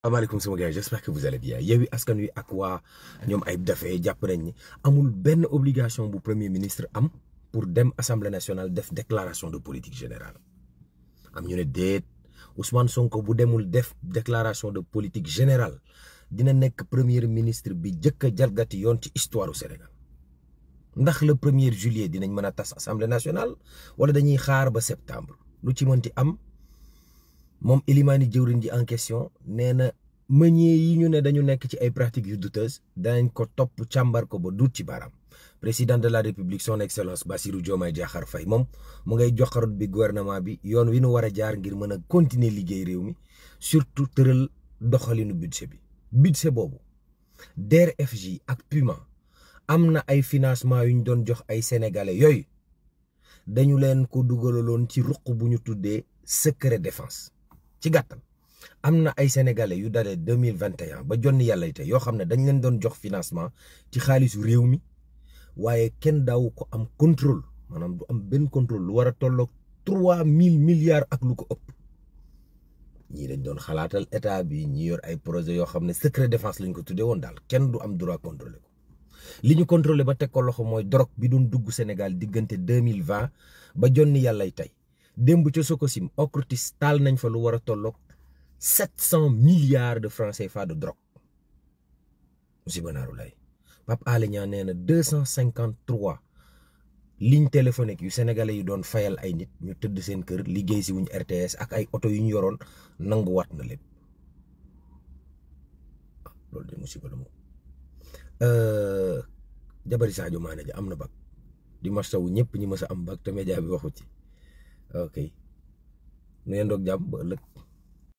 Asalaamaaleykum sama gars, j'espère que vous allez bien. Yewwi Askan Wi ak waa ñoom Ayib Daffé jàpp nañ ni amul benn obligation bu premier ministre am pour dem assemblée nationale def déclaration de politique générale. am ñu ne déet Ousmane Sonko bu demul def déclaration de politique générale dina nekk premier ministre bi jëkk a jalgati yoon ci histoire du Sénégal. ndax le 1er juillet dinañ mën a tas assemblée nationale wala dañuy xaar ba septembre lu ci mënti am. moom Elimani jëwriñ ji en question nee na meunier yi ñu ne dañu nekk ci ay pratiques yu douteuses danañ ko topp càmbar ko ba duut ci baaraam. président de la république son excellence Bassirou Diomaye Diakhar Faye moom mu ngay joxarut bi gouvernement bi yoon wi nu war a jaar ngir mën a continuer liggéey réew mi surtout tëral doxalinu budget bi. budget boobu DER/FJ ak PUMA am na ay financement yu ñu doon jox ay sénégalais yooyu dañu leen ko dugalaloon ci ruq bu ñu tuddee secret défense. ci gàttal am na ay sénégalais yu dalee 2021 ba jonni yàlla tey yoo xam ne dañ leen doon jox financement ci xaalisu réew mi waaye kenn daaw ko am contrôle maanaam du am benn contrôle lu war a tolloog 3000 milliards ak lu ko ëpp. ñii dañ doon xalaatal état bi ñi yor ay projet yoo xam ne secret défense lañ ko tuddee woon daal kenn du am droit contrôler ko. li ñu contrôler ba teg ko loxo mooy drogue bi doon dugg Sénégal diggante 2020 ba jonni yàlla tey. démb ca Sococim OCRTIS taal nañ fa lu war a tolloog 700 milliards de francs CFA de drogue. musiba naaru lay Pape Alé Niang nee na 253 lignes téléphoniques yu sénégalais yi doon fayal ay nit ñu tëdd seen kër liggéey si wuñ RTS ak ay oto yu ñu yoroon nanguwaat na lépp. loolu de musiba la moom. jabari Sadio Mané ja am na bac di mastawu ñëpp ñi mës a am bac te média bi waxu ci. ok nu yendoog jàmm ba ëllëg.